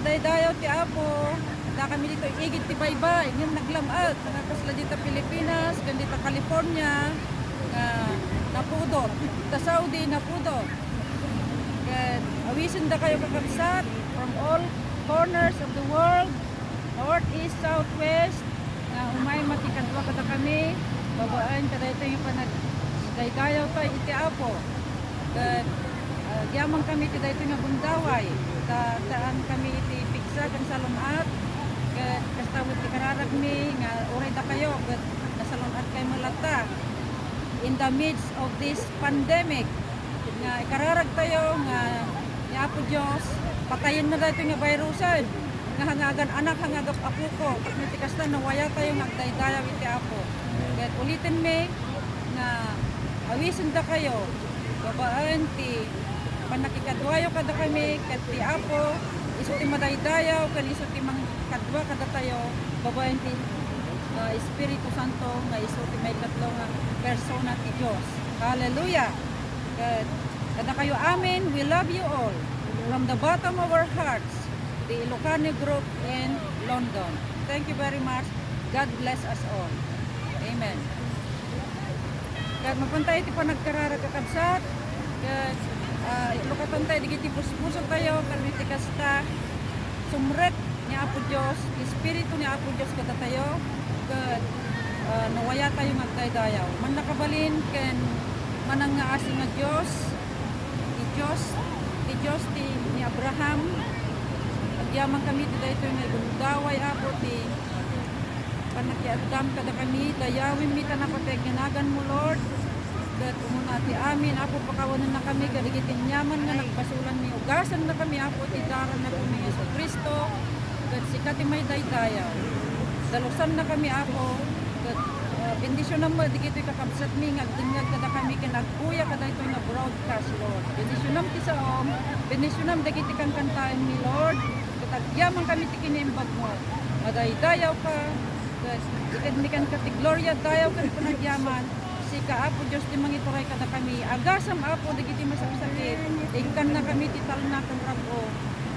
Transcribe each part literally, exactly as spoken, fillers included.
Daydayaw ti Apo, adda kami ditoy igid ti baybay, ngem naglam-at, nga kasla dita Pilipinas, ken dita California, nga napudot, ta Saudi napudot. Ket awisendakayo, kakabsat, from all corners of the world, north, east, south, west, nga umay makikadua kadakami, babaen kadaytoy nga panagdaydayaw tayo iti Apo. Ket, ah, agyaman kami iti daytoy nga gundaway, ta, taan kami iti pigsa ken salun-at, ket kasta met ti kararagmi nga uray dakayo, ket nasalun-atkay met latta in the midst of this pandemic nga ikararagtayo nga ni Apo Dios, patayenna daytoy nga virusen nga hangagan anak, hangagap apoko. Ket iti kasta, nawayatayo nga agdaydayaw iti Apo. Ket ulitenmi nga awisendakayo babaen ti pannakikaduayo kadakami, ket ti Apo isu ti madaydayaw ken isu ti mangkadua kadatayo babaen ti, ah, Espiritu Santo nga isu ti maikatlo nga persona ti Dios. Hallelujah! Ket kadakayo amin, we love you all from the bottom of our hearts, the Ilocano group in London. Thank you very much. God bless us all. Amen. Ket mapantay iti panagkararag, kakabsat. Ket, ah, lukatan tayo digiti puspuso tayo, ket iti kasta, sumrek ni Apo Dios, Espiritu ni Apo Dios kadatayo, ket, ah, nawayatayo nga agdaydayaw. Mannakabalin ken manangngaasi nga Dios, ti Dios, ti Dios ti ni Abraham. Agyaman kami ti daytoy nga igundaway, Apo, ti pannakiaddam kadakami, dayawimmi ta napateg nga naganmo, Lord. Ket umuna ti amin, Apo, pakawanennakami kadagiti aniaman nga nagbasolanmi. Ugasennakami, Apo, ti daran ni Apomi Jesu-Cristo. Ket sika ti maidaydayaw. Dalusannakami, Apo, ket, ah, bendisionam met dagitoy kakabsatmi nga agdengngeg kadakami ken agbuya kadaytoy nga broadcast, Lord. Bendisionam ti saom, bendisionam dagiti kankantaenmi, Lord. Ket agyaman kami ti kinimbagmo. Madaydayawka, ket iketmi kenka ti gloria, dayaw ken panagyaman. Sika, Apo Dios, ti mangituray kadakami. Agasam, Apo, dagiti masakit. Ikkannakami ti talna ken rag-o.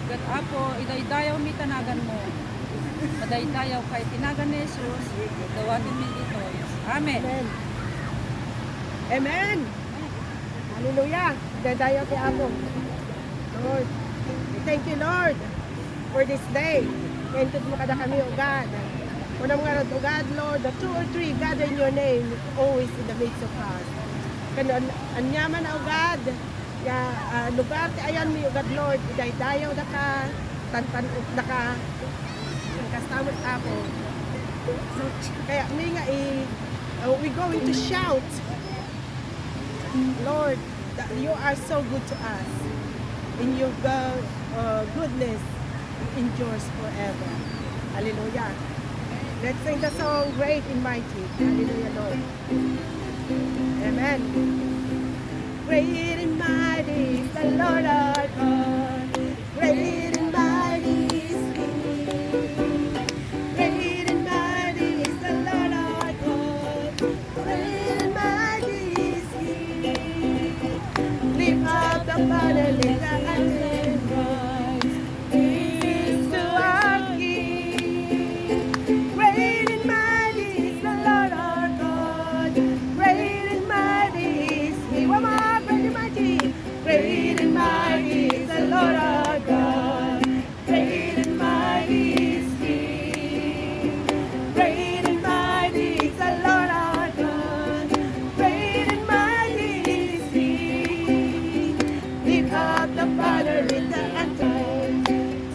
Ket, Apo, idaydayawmi ta naganmo. Madaydayawka iti nagan ni Jesus. Dawatenmi ditoy. Amen. Amen. Amen. Hallelujah. Daydayaw ti Apo. Lord, thank you, Lord, for this day. Naintedmo kadakami, O God. Kunam ngarud, O God, Lord, the two or three gather in your name, always in the midst of us. Ken an-, aniaman, O God, nga, ah, lugar ti ayanmi, O God, Lord, idaydayawdaka, tantan-okdaka. Kasta met, Apo. So, kayatmi nga i-, uh, we going to shout, Lord, that you are so good to us, and your go-, uh, goodness endures forever. Hallelujah. Let's sing the song, Great and Mighty. Hallelujah, Lord. Amen. Great and mighty is the Lord our God. Great and mighty is He. Great and mighty is the Lord our God. Great and mighty is He. Lift up the banner, let the anthem rise. Praise to our King. Great and mighty is the Lord our God. Great and mighty is He. One more, great and mighty. Great and mighty is the Lord our God. Great and mighty is He. Great and mighty is the Lord our God. Great and mighty is He. Lift up the banner in the anthem.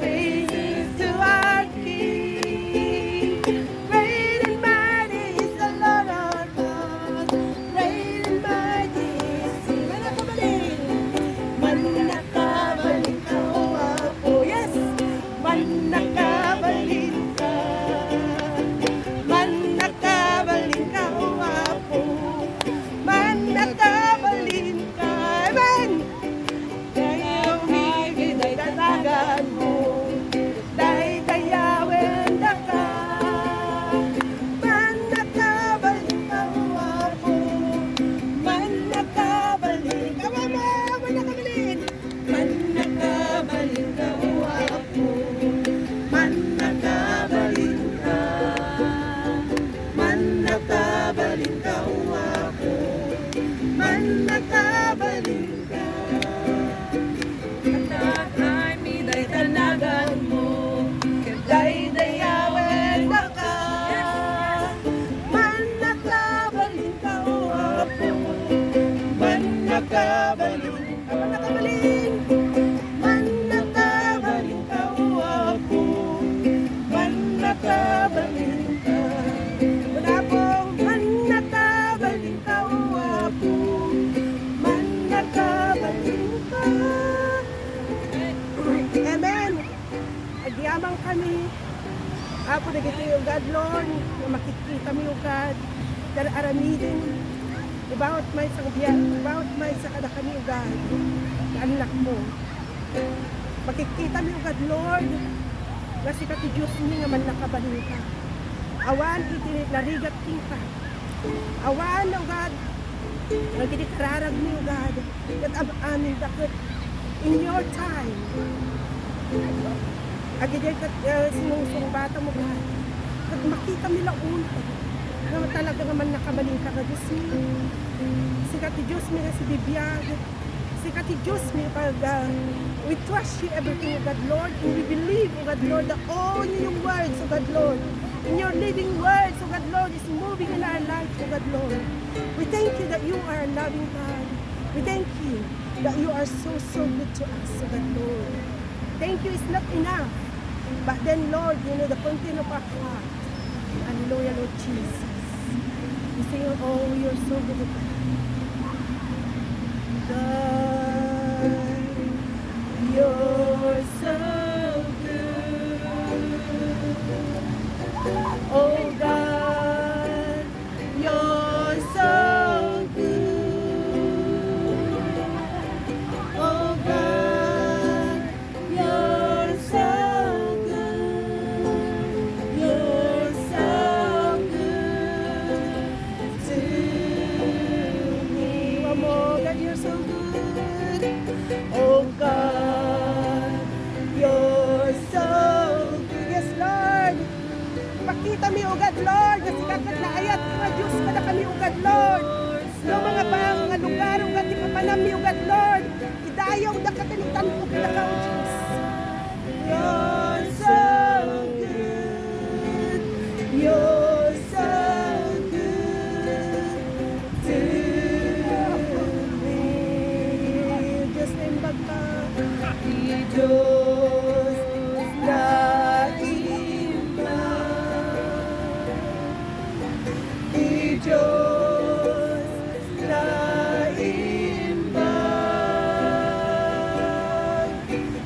Praises to our King. Great and mighty is the Lord our God. Great and mighty is He. Manakabalin. Manakabalin ka, Mannakabalin, mannakabalin ka, o Apo, mannakabalin ka. O Apo, mannakabalin ka, o Apo, mannakabalin ka. Amen. Agyamankami, Apo, dagiti, O God, Lord, nga makikitami, O God, nga aramiden, ibaut maysa nga biag, ibaut maysa kadakami, O God, nga annakmo. Makikitami, O God, Lord, nga sika ti Diosmi nga mannakabalinka. Awan iti narigat kenka. Awan, O God, dagiti kararagmi, O God, ket am-aminda ket in your time. Agidiay ket, eh, sinungsungbata, O God, ket makitami la unay nga talaga nga mannakabalinka nga Diosmi. Sika ti Diosmi nga sibibiag. Sika ti Diosmi, pag, ah, we trust you everything, O God, Lord, and we believe, O God, Lord, that all in your words, O God, Lord, in your living words, O God, Lord, is moving in our life, O God, Lord. We thank you that you are a loving God. We thank you that you are so, so good to us, O God, Lord. Thank you is not enough, but then, Lord, you know the content of our heart. Hallelujah, Lord Jesus. We sing, "Oh, you're so good, God." God, you're so good. Oh, God, you're so good. Oh, God, you're so good, you're so good to me. One more, God, you're so good. Oh God, you're so good. Yes, Lord. Pakitami, O God, Lord, nga sika ket naayat nga Dios kadakami, O God, Lord. No, mga bang nga lugar, O God, ti papanammi, O God, Lord. Idayawda ket tan-okda ka, O Dios. You're so good. You're so good to me. Dios, naimbag ka. Ti Dios, naimbag. Ti Dios, naimbag.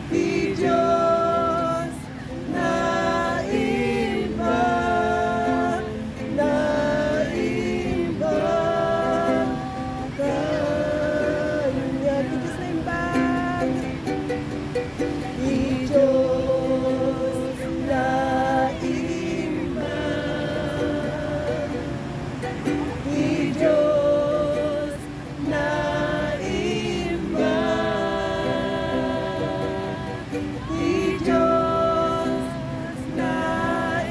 Ti Dios, naimbag, naimbag kaniak. Ti Dios naimbag. Ti Dios naimbag. Ti Dios naimbag. Ti Dios naimbag,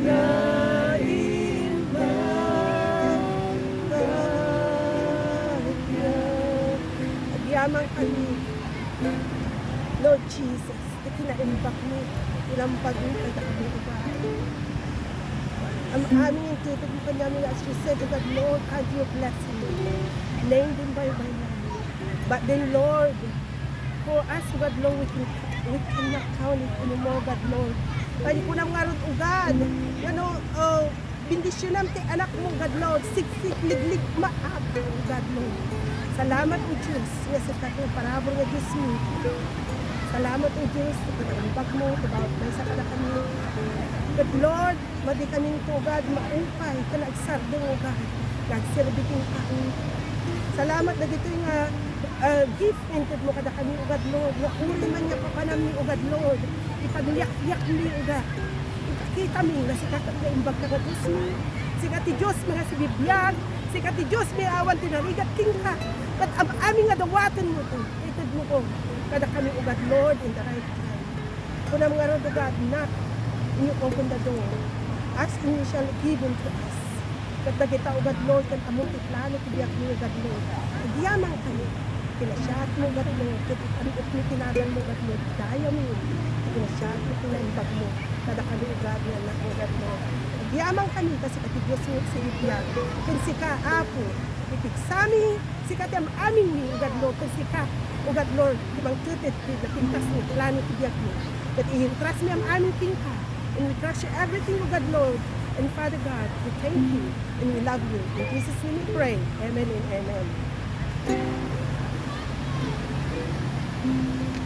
naimbag kaniak. Agyamankami, Lord Jesus. Iti naimbagmi, inambagmi kadakami, O God. Am-, amin intutudmo kaniami nga, as you said, O God, Lord, count your blessing, name them by, by name. But then, Lord, for us, O God, Lord, we can, we cannot count it anymore, O God, Lord. Kaya kunam ngarud, O God, nga no, oh, bendisyonam ti anakmo, O God, Lord. Siksik, liglig, maap, O God, Lord. Salamat, O Dios, nga sika ti parabur nga Diosmi. Salamat, O Dios, ti kinaimbagmo, ti bawat maysa kadakami. Ket, Lord, madi kaminto, O God, maupay ken agsardeng, O God, nga agserbi kenka. Salamat dagitoy nga, ah, gift intedmo kadakami, O God, Lord, nga uray man nga papanammi, O God, Lord, ipagliakliakmi, O God. Ipakitami nga sika ket naimbag ka nga Diosmi. Sika ti Dios nga sibibiag. Sika ti Dios nga awan ti narigat kenka. Ket am-, amin nga dawatenmo iti itedmo kadakami, O God, Lord, in the right time. Kunam ngarud, O God, knock and you open the door. Ask and you shall give unto us. Ket dagita, O God, Lord, ket ammom ti plano ti biagmi, O God, Lord. Agyamankami. Kinasiatmo, O God, Lord, ket ipan-okmi ti naganmo, O God, Lord. Dayawmi. Kinasiatmo ti naimbagmo kadakami, O God, nga anak, O God, Lord. Agyamankami, ta sika ti Dios nga agsibibiag. Ken sika, Apo, Pigsami, sika ti am-amingmi, O God Lord, ken sika, O God Lord, ti mangted ti napintas nga plano ti biagmi. Ket i-entrust mi am-amin kenka, and we trust you everything, O God Lord. And Father God, we thank you and we love you. In Jesus' name we pray. Amen and amen.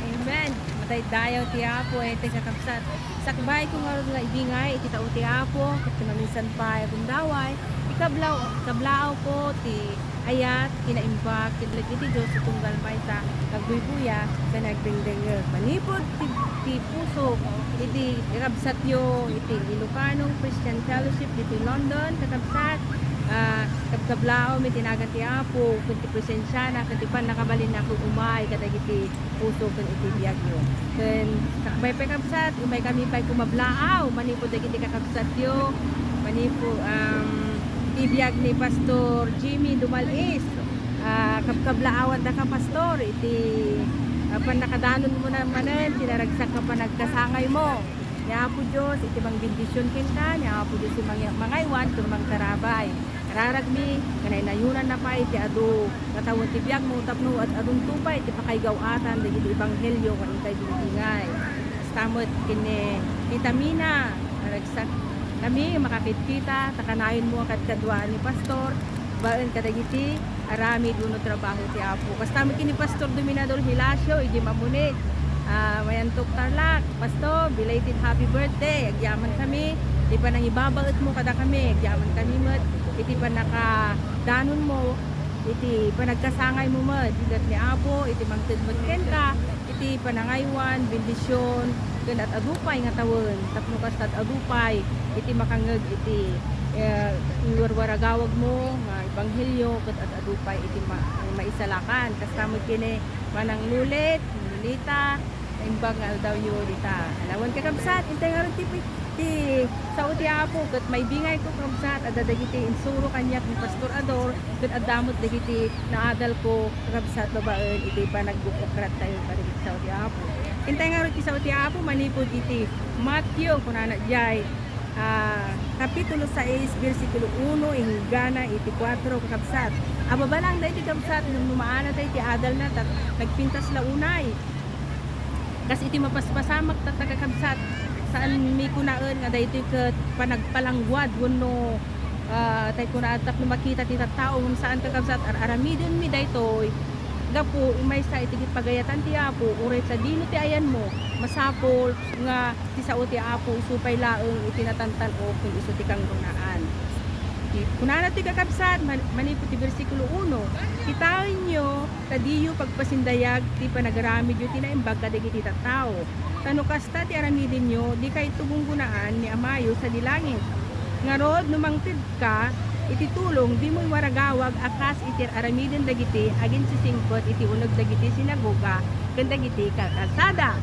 Amen. Madaydayaw ti Apo, eh, ti kakabsat. Sakbay ko ngarud nga ibingay iti tao ti Apo, ket ti maminsan pay a gundaway, ikablaw-, ikablaaw ko ti ayat, kinaimbag, ket lagip iti Dios ti tunggal maysa, agbuybuya, ken agdengdengngeg. Manipud ti, ti puso, iti kakabsatyo, iti Ilocano Christian Fellowship, ditoy London, kakabsat, ah, kabkablaawmi ti nagan ti Apo, ken ti presensiana, ket ti pannakabalinna nga umay kadagiti puso ken iti biagyo. Ken sakbay pay, kabsat, umaykami pay kumablaaw manipud dagiti kakabsatyo, manipud, um, ti biag ni Pastor Jimmy Dumalis. Ah, kabkablaawandaka, Pastor, iti, ah, pannakadanonmona manen ti naragsak nga panagkasangaymo. Ni Apo Dios iti mangbendision kenka, ni Apo Dios ti mangi-, mangaywan ken mangtarabay. Araragmi nga naynayonanna pay ti adu nga tawen ti biagmo tapno ad-adunto pay ti pakaigaw-atan dagiti ebanghelio nga inkay bibingay. Kasta met ken ni Tita Mina, naragsakkami makakitkita, ta kanayonmo a kadkaduaan ni Pastor, baen kadagiti aramid wenno trabaho ti Apo. Kasta met ken ni Pastor Dominador Hilacio, idi mamuni, ah, mayantok Tarlac. Pastor, belated happy birthday. Agyamankami iti panangibabaetmo kadakami. Agyamankami met iti pannakadanonmo, iti panagkasangaymo met. Ket ni Apo iti mangted met kenka iti panangaywan, bendision, ken ad-adu pay nga tawen, tapno kasta ad-adu pay iti makangngeg iti, eh, iwarwaragawagmo nga ebanghelio, ket ad-adu pay iti ma-, maisalakan. Kasta met ken ni Manang Lulit, Lolita, naimbag nga aldawyo dita. Alawen, kakabsat, intay ngarud ti, ti sao ti Apo, ket maibingayko, kakabsat, adda dagiti insuro kaniak ni Pastor Ador, ket adda met dagiti naadalko, kakabsat, babaen iti panagbuk-ukrattayo kadagiti sao ti Apo. Intay ngarud ti sao ti Apo manipud iti Mateo, kunana diay, ah, Kapitulo sais, bersikulo uno inggana iti kuatro, kakabsat. Ababalang daydi, kabsat, no, no maanatayo ti adalna, ta nagpintas la unay. Kas iti mapaspasamak tatta, kakabsat, saanmi kunaen nga daytoy ket panagpalangguad wenno, ah, tay kuna tapno makita ti tattao, ngem saan, kakabsat, ar-aramidenmi daytoy gapu maysa iti pagayatan ti Apo, uray sadino ti ayanmo, masapul nga ti sao ti Apo isu pay laeng iti natantan-ok ken isu ti kanggunaan. Ti, kunana ti kakabsat, man-, manipud ti bersikulo uno, "Kitaenyo ta diyo pagpasindayag ti panagaramidyo ti naimbag kadagiti tattao. Ta no kasta ti aramidenyo, dikayto gunggonaan ni Amayo sadi langit. Ngarud, no mangted ka iti tulong, dimo iwaragawag a kas iti aramiden dagiti aginsisingpet iti uneg dagiti sinagoga ken dagiti kalkalsada.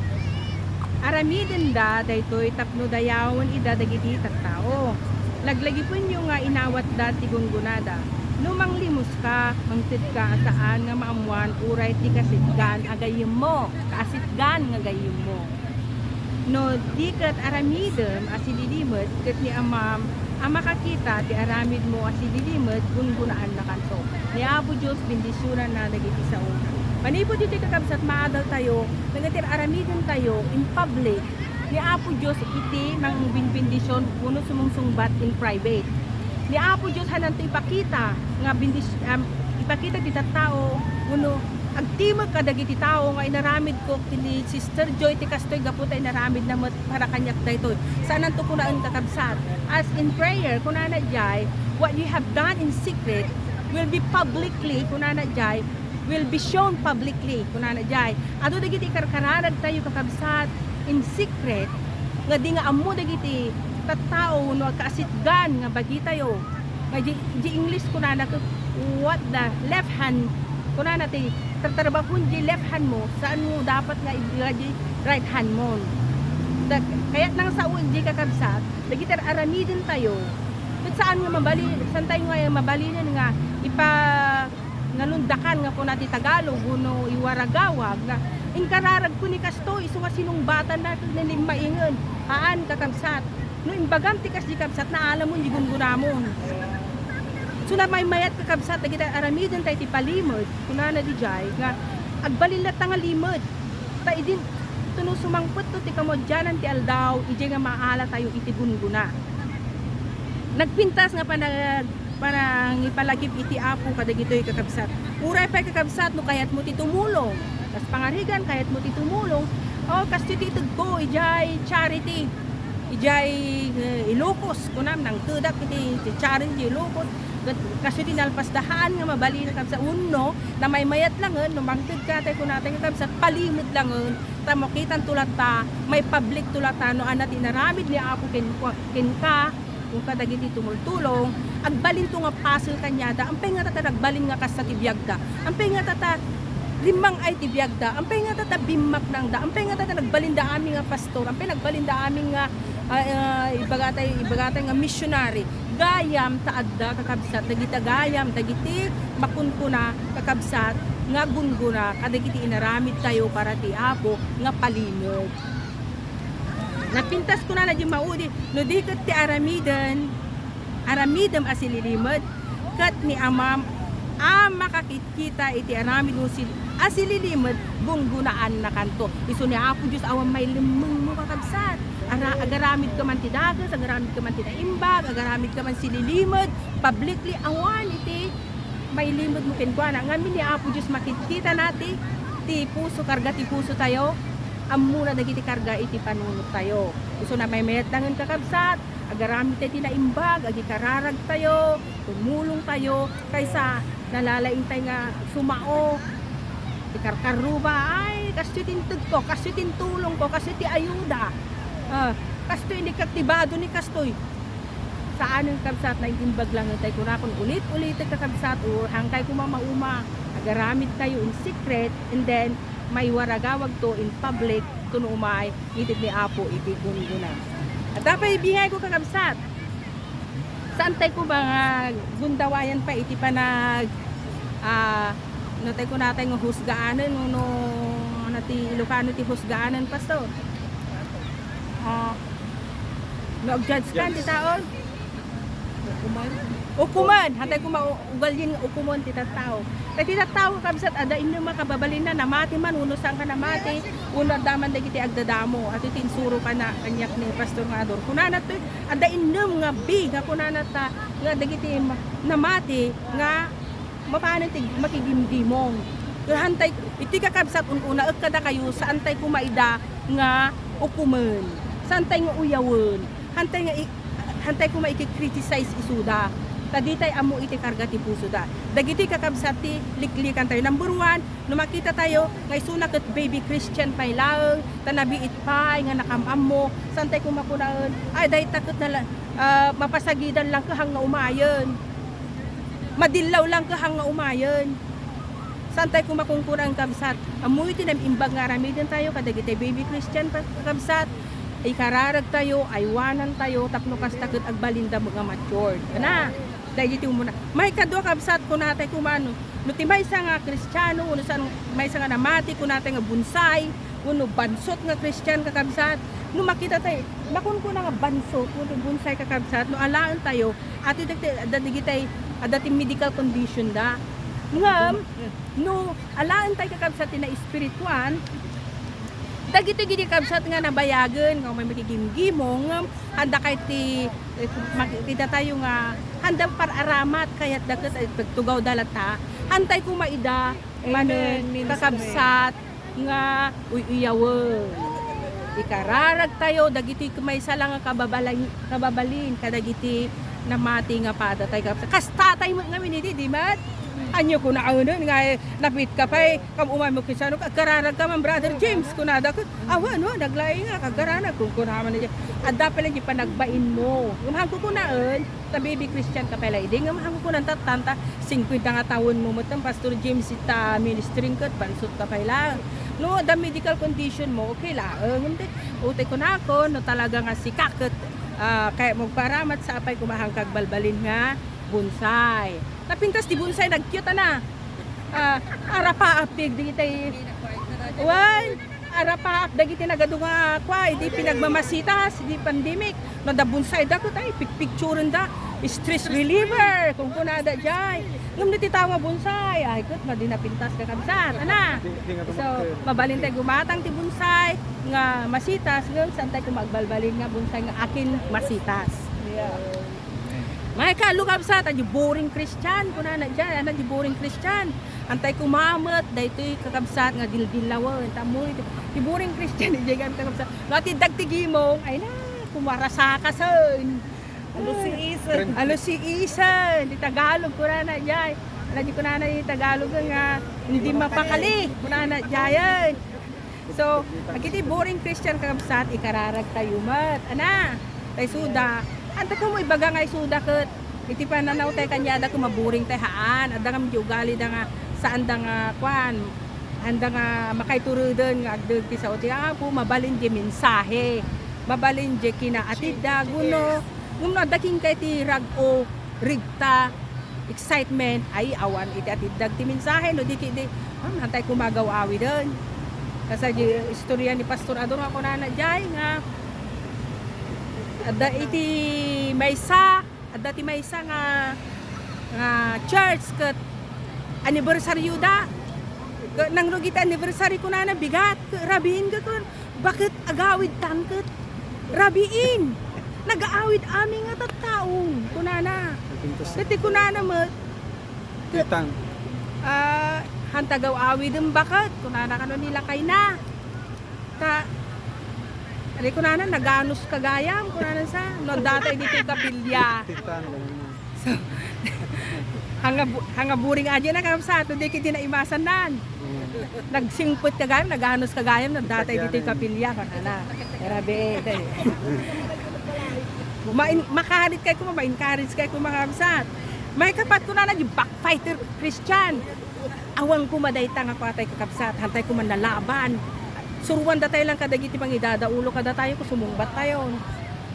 Aramidenda daytoy tapno dayawen ida dagiti tattao. Laglagipenyo nga inawatda ti gunggonada. No manglimuska, mangtedka a saan nga maammoan uray ti kasitgan a gayyemmo, kasitgan nga gayyemmo." No di ket aramidem a sidilimed ket ni Amam a makakita ti aramidmo a sidilimed, gunggonaannakanto. Ni Apo Dios bendisionanna dagiti saona. Manipud ditoy, kakabsat, maadaltayo, no ket aramidentayo in public, ni Apo Dios iti mangbinbendision wenno sumungsungbat in private. Ni Apo Dios hananto ipakita nga bendis-, um, ipakita ti tattao wenno agtimek kadagiti tao nga inaramidko ken ni Sister Joy ti kastoy gapu ta inaramidna met para kaniak daytoy. Saananto kunaen, kakabsat. As in prayer, kunana diay, "What you have done in secret will be publicly," kunana diay, "will be shown publicly," kunana diay. Adu dagiti ikarkararagtayo, kakabsat, in secret, nga di nga ammo dagiti tattao wenno agkaasitgan nga bagitayo. Nga di, di English kunana ket, "What the left hand," kunana ti tartarbahon di left hand mo, saan mo dapat nga ibira di right hand mo. Da-, kayat nang sao di, kakabsat, dagiti ar-aramidentayo. Ket saan nga mabali-, saan tayo nga mabalinen nga ipa-, ngalundakan nga kuna ti Tagalog wenno iwaragawag nga inkararagko ni kastoy, isu nga sinungbatanna ket nanimmaingen. Haan, kakabsat. No imbagam ti kasdi, kabsat, naalamon di gunggonamon. So, Namaymayat, kakabsat, dagiti aramiden tayo ti palimed, kunana dijay nga agbalin latta nga limed. Ta idin, tuno sumangpetto ti kamudianan ti aldaw, idiay nga maala tayo iti gungguna. Nagpintas nga panag-, panangipalagip iti Apo kadagitoy, kakabsat. Uray pay, kakabsat, no kayatmo ti tumulong, kas pangarigan, kayatmo ti tumulong, o, kastoy ti itedko, idiay charity, idiay, eh, Ilocos, kunam, nangtedak iti, iti charity, Ilocos. Ket kastoy ti nalpasda, haan nga mabalin, kakabsat, wenno namaymayat langen, no mangtedka tay, kunatay, kakabsat, palimed langen, ta makitanto latta, maipublikto latta, no ania ti inaramid ni Apo ken-, kenka, ken kadagiti tumultulong, agbalinto nga paset kaniada. Ampay nga tatta nagbalin nga kasta ti biagda? Ampay nga tatta rimmang-ay ti biagda? Ampay nga tatta bimmaknangda? Ampay nga tatta nagbalinda amin nga pastor? Ampay nagbalinda amin nga, ah, ah, ibagatay, ibagatay nga missionary? Gayam ta adda, kakabsat, dagita gayam, dagiti makunkuna, kakabsat, nga gungguna kadagiti inaramid tayo para ti Apo nga palimed. Napintas kunana di maudi, no di ket ti aramiden, aramidem a sililimed, ket ni Amam a makakitkita iti aramidmo sil-, a sililimed, gunggunaannakanto. Isu ni Apo Dios awan mailemmengmo, kakabsat. Ara-, agaramidka man ti dakes, agaramidka man ti naimbag, agaramidka man sililimed, publicly, awan iti mailimedmo kenkuana. Ngamin ni Apo Dios makitkitana ti, ti puso, karga ti puso tayo, ammona dagiti karga iti panunot tayo. Isu namaymayat langen, kakabsat, agaramid tayo ti naimbag, agikararag tayo, tumulong tayo, kaysa nalalaing tayo nga sumao, ikarkarruba, ay, kastoy ti intedko, kastoy ti intulongko, kastoy ti ayuda. Ah, kastoy, inikkat ti bado ni kastoy. Saanen, kabsat, naimbag langen tay kunakon, ulit-ulit, kakabsat, o hangkay kuma mauma, agaramid tayo in secret, and then, maiwaragawagto in public, tuno umay, ngitid ni Apo iti gungguna. Adda pay bingayko, kakabsat. Saan tay kuma nga gundawayan pa iti panag-, ah, no tay kunatay nga husgaanen, no, no, ano ti Ilocano ti husgaanen, Pastor? Ah, no, judge ka ti taon? Ukuman. Ukuman. Hantay kuma u-, ugalien nga ukuman ti tattao. Ket ti tattao, kabsat, adda innem a kababalinna, namati man, wenno saan ka namati, wenno adda man dagiti agdadamo. Ato ti insuro kana, kaniak ni Pastor nga ador. Kunana to, adda innem nga B nga kunana ta, nga dagiti ma-, namati nga mapanen ti makigimgimong. Ket hantay, iti kakabsat, un-unaek kadakayo, saantay kuma ida nga ukumen. Saantay nga uyawen. Hantay nga i-, hantay kuma iki-criticize isuda. Ta ditay ammo iti karga ti pusoda. Dagiti kakabsat ti liklikan tayo. Number one, no makita tayo nga isuna ket baby Christian pay laeng, ta nabiit pay nga nakam-ammo, saantay kuma kunaen, ay, dayta ket nala-, ah, mapasagidan lang ket hang nga umayen. Madillaw lang ket hang nga umayen. Saantay kuma kunkunaan, kabsat. Ammoyo ti naimbag nga aramiden tayo kadagiti baby Christian, pa-, kabsat. Ikararag tayo, aywanan tayo, tapno kasta ket agbalinda nga matured. Ana, dagiti umuna. Maikadua, kabsat, kunatay kuma no, no ti maysa nga Kristiano, wenno saan, maysa nga namati, kunatay nga bonsai, wenno bansot nga Kristian, kakabsat. No makita tay, makunkuna nga bansot, wenno bonsai, kakabsat, no alaen tayo, ato dagiti, adda dagitay, adda ti medical condition da. Ngem, no alaen tay, kakabsat, ti naespirituan, dagiti gidi, kabsat, nga nabayagen, nga may makigimgimong, ngem handa kay ti, eh, makikita tayo nga handa par-aramat, kayat da ket, eh, pagtugaw da latta. Hantay kuma ida, Amen, manen, Minister. Kakabsat, nga uy-uyawen. Ikararag tayo, dagiti maysa lang nga kababalahi-, kababalin, kadagiti namati nga pada tay, kabsat. Kasta tay met ngamin iti, di met? Ania kunaen nga, eh, nabiit ka pay, kam umay mo Kristiano, agkararag ka man, Brother James, kunada ko, awan, no, naglaing nga, agkararag, kunkunaan man, adda pay lang di panagbain mo. Ngem hangko kunaen, ta baby Christian ka pay la idi, ngem hangko kunan tattan, ta singkuenta nga tawen mo met, Pastor James, ita ministering ket bansot ka pay la. No, the medical condition mo, okay la. Eh, ngem di, utay kunako, no, talaga nga sika ket, ah, kayat mo agparamat, sa apay kuma hangka agbalbalin nga bonsai. Napintas ti bonsai, nagcute, ana. Ah, arapaap ti dagitay. Wen, arapaap dagiti nagadu nga kua, idi pinagmamasitas, idi pandemic. No, adda bonsai da ket, ay, pikpikturen da. Stress reliever, kunkunada jay. Ngem no ti tao nga bonsai, ay, ket madi napintas, kakabsat, ana. So, mabalin tay gumatang ti bonsai nga masitas, ngem saan tay koma agbalbalin nga bonsai nga akin masitas. Yeah. May kaalo, kabsat, a di boring Christian, kunana jay, ana, di boring Christian. Antay kumamet, daytoy, kakabsat, nga dildilawen. Tammo, ti, ti boring Christian, di jay, kakabsat. No, ti dagti gimong, ay na, kumarasakasen. Alusiisen. Alusiisen. Ti Tagalog, kunana jay. Ana, di kunana ti Tagalog nga, hindi mapakali, kunana jay. So, agiti boring Christian, kakabsat, ikararag tayo met. Ana, tay suda. Anta kamo ibaga nga isuda ket iti pananaw tay kaniada ket maboring tay haan. Adda nga ugali da nga saan da nga kuan. Anda nga makaituruden nga agdeg ti sao ti Apo, mabalin di mensahe. Mabalin di kinaatid da, guno. Ngem no adda kenka iti rag-o, rigta, excitement, ay, awan iti atiddag ti mensahe, no di ket di, ah, antay koma agaw-awiden. Kasla di istorya ni Pastor Ador nga kunana jay nga adda iti maysa, adda ti maysa nga, nga church ket anniversaryo da. Ket nangrugi ti anniversary kunana, bigat, ket rabiin ket kun, baket agawid tan ket rabiin. Nagaawid amin nga tattaon, kunana. Nagpintas. Ket ti kunana met, ket, Itang. Ah, han tagaw-awiden baket, kunana kano ni lakayna. Ta, ari kunana, naganos ka gayam, kunana sa, no, datay ditoy kapilya. Itang, ganun. So, hanga bu-, hanga buring aja na, kakabsat, no, di ket di naimasannan. Mm. Nagsingpet ka gayam, naganos ka gayam, no, datay ditoy kapilya, kunana. Grabe, eh, dai. Main-, makarit kay kuma, ma-encourage kay kuma, kakabsat. May kapat kunana, di backfighter Christian. Awan kuma dayta nga kuatay, kakabsat, hantay kuma nalaban. Suruan datay lang kadagiti mangidadaulo kadatayo, ket sumungbat tayo.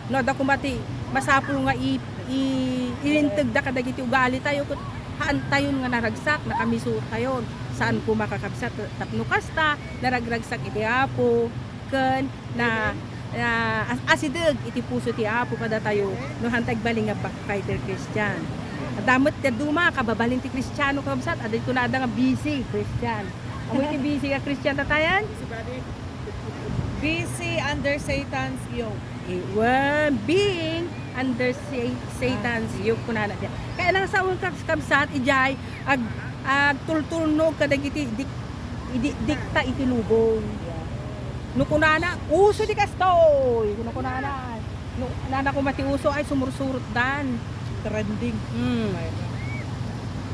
No, adda kuma ti masapul nga i-, i-, ilintegda kadagiti ugali tayo, ket haantayon nga naragsak, nakamiso tayo. Saan kuma, kakabsat, tapno kasta, naragragsak iti Apo, ken na, na as-, asideg iti puso ti Apo kadatayo, no, hantay agbalin nga backfighter Christian. Adda met ti duma, kababalin ti Kristiano, kakabsat, adda kunada nga busy Christian. Amo iti busy nga Christian tatayan? Busy under Satan's yoke. Eh, wen, being under Sa-, Satan's yoke, kunana diay. Kaya nang sa kabsat, ijay, ag-, agtultulnog kadagiti dik-, idi-, dikta iti lubong. No kunana, "Uso di kastoy," no kunana. No, nana kuma ti uso ay sumursurot dan. Trending. Hmm.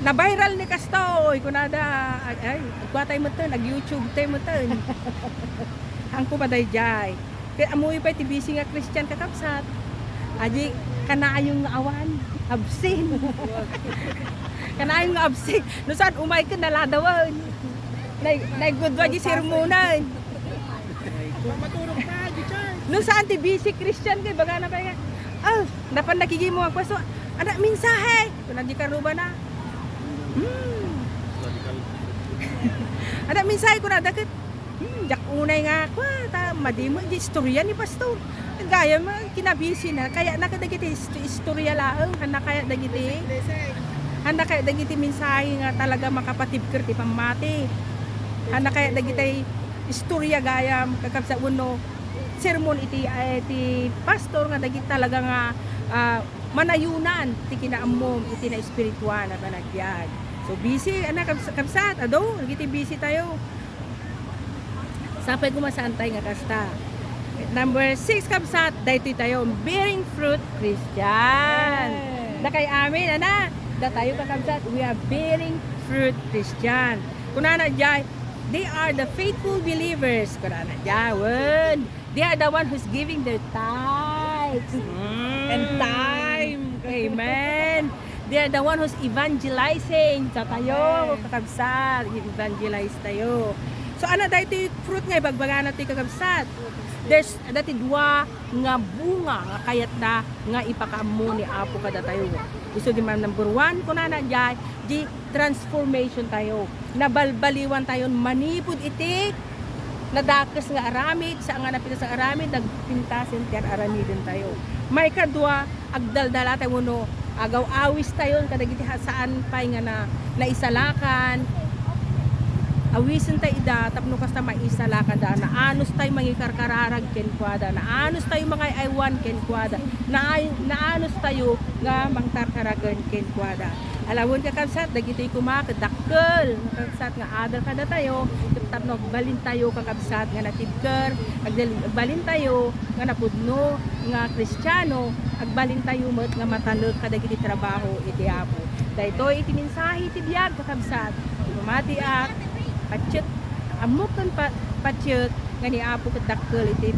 Na-viral ni kastoy, kunada, ay, ay, agkuatay metten, ag-YouTube tay metten. Ang kuma dayjay. Kaya amuyo pay ti busy nga Christian, kakabsat. Aji, kanayon nga awan, absent. Kanayon nga absent. No saan, umay ken naladawen. Nay-, naigudwa di sermonan. No saan ti busy Christian kay bagana pay nga, ah, napan nakigimo agpasto. Ana, mensahe. Kuna di karubana. Hmm. Ana, mensahe, kunada ket, hmm, diak unay nga, kua, ta, madi met di istorya ni pastor. Gayam, kinabisi na, kayatna kadagiti ist-, istorya laeng, hanna kayat dagiti, hanna kayat dagiti mensahe nga talaga makapatibker ti pammati. Hanna kayat dagiti istorya gayam, kakabsat wenno sermon iti, eh, ti pastor nga dagiti talaga nga, ah, manayunan ti kinaammom iti naespirituan a panagbiag. So, busy, ana, kabs-, kabsat, adu, dagiti busy tayo. Sapay koma saantay nga kasta. Number six, kabsat, daytoy tayo, bearing fruit Christian. Yay! Dakay amin, ana, datayo, kakabsat, we are bearing fruit Christian. Kunana jay, they are the faithful believers. Kunana jay, wen. They are the one who's giving their tithes. Mm. And time. Amen. They are the one who's evangelizing. Sa tayo, amen, kakabsat, evangelize tayo. So, ana daytoy fruit nga ibagbagana ti kakabsat? There's, dati dua nga bunga nga kayatna nga ipakaammo ni Apo kadatayo. Isu di man number one, kunana jay, di transformation tayo. Nabalbaliwan tayon manipud iti nadakes nga aramid, sa nga napintas nga aramid, nagpintasen ti ar-aramiden tayo. Maikadua, agdaldala tayo wenno Agaw-awistayon kadagiti ha-, saan pay nga na-, naisalakan. Awisentayo ida tapno kasta maisalakanda. Naanostayo mangikarkararag kenkuada. Naanostayo mangay-aywan kenkuada. Naay-, naanostayo nga mangkarkaragan kenkuada. Alawen, kakabsat, dagitoy koma ket dakkel, kakabsat, nga adal kadatayo, tapno agbalintayo, kakabsat, nga natibker, agdal-, agbalintayo nga napudno nga Kristiano, agbalintayo met nga matalek kadagiti trabaho iti Apo. Daytoy iti mensahe iti biag, kakabsat. Mamatiak, patiek, ammok ken pa-, patiek nga ni Apo ket dakkel iti,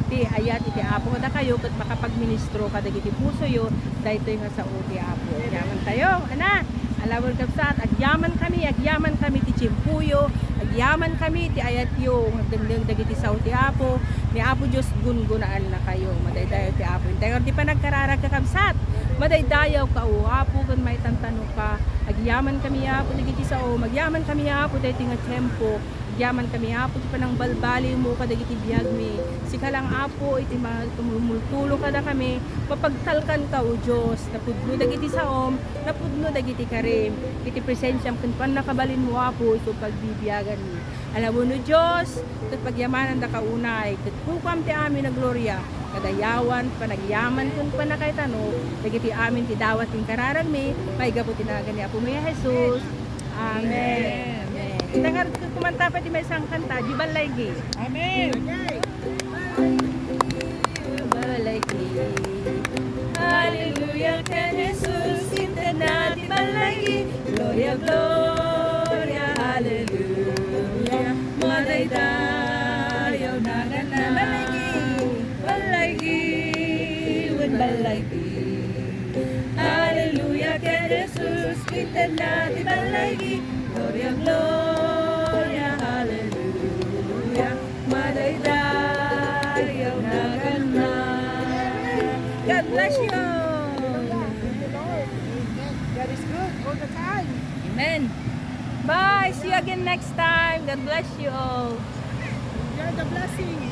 ti ayat iti Apo kadakayo ket makapagministro kadagiti pusoyo. Daytoy nga sao ti Apo. Agyamantayo, ana, alawen, kabsat, agyamankami, agyamankami ti tiempoyo, agyamankami ti ayatyo nga agdengdeng dagiti sao ti Apo. Ni Apo Dios gungunaannakayo. Madaydayaw ti Apo. Intayo ti panagkararag, kakabsat. Madaydayaw ka, O Apo, ken maitantano ka. Agyamankami, Apo, dagiti sao. Agyamankami, Apo, daytoy nga tiempo. Agyamankami, Apo, ti panangbalbaliwmo kadagiti biagmi. Sika lang, Apo, iti ma-, tumultulo kadakami. Mapagtalkanka, O Dios, napudno dagiti saom, napudno dagiti karim. Iti presensiam ken pannakabalinmo, Apo, isu pagbibiaganmi. Alawen, O Dios, ket pagyamanandaka unay, ket kukuam ti amin a gloria, kadayawan, panagyaman ken pannakaitano, dagiti amin ti dawat ken kararagmi, maigapu ti nagan ni Apomi a Jesus. Amen. Amen. Ita nga kumanta pay ti maysa nga kanta, Di Ballaygi. Amen. Ballaygi. Hallelujah, ken Jesus, intedna ti ballaygi. Gloria, gloria, hallelujah. Madaydayaw naganna. Ballaygi. Ballaygi, wen ballaygi. Hallelujah, ken Jesus, intedna ti ballaygi. Gloria, gloria, hallelujah. Madaydayaw naganna. God bless you all. God is good all the time. Amen. Bye. See you again next time. God bless you all. Enjoy the blessing.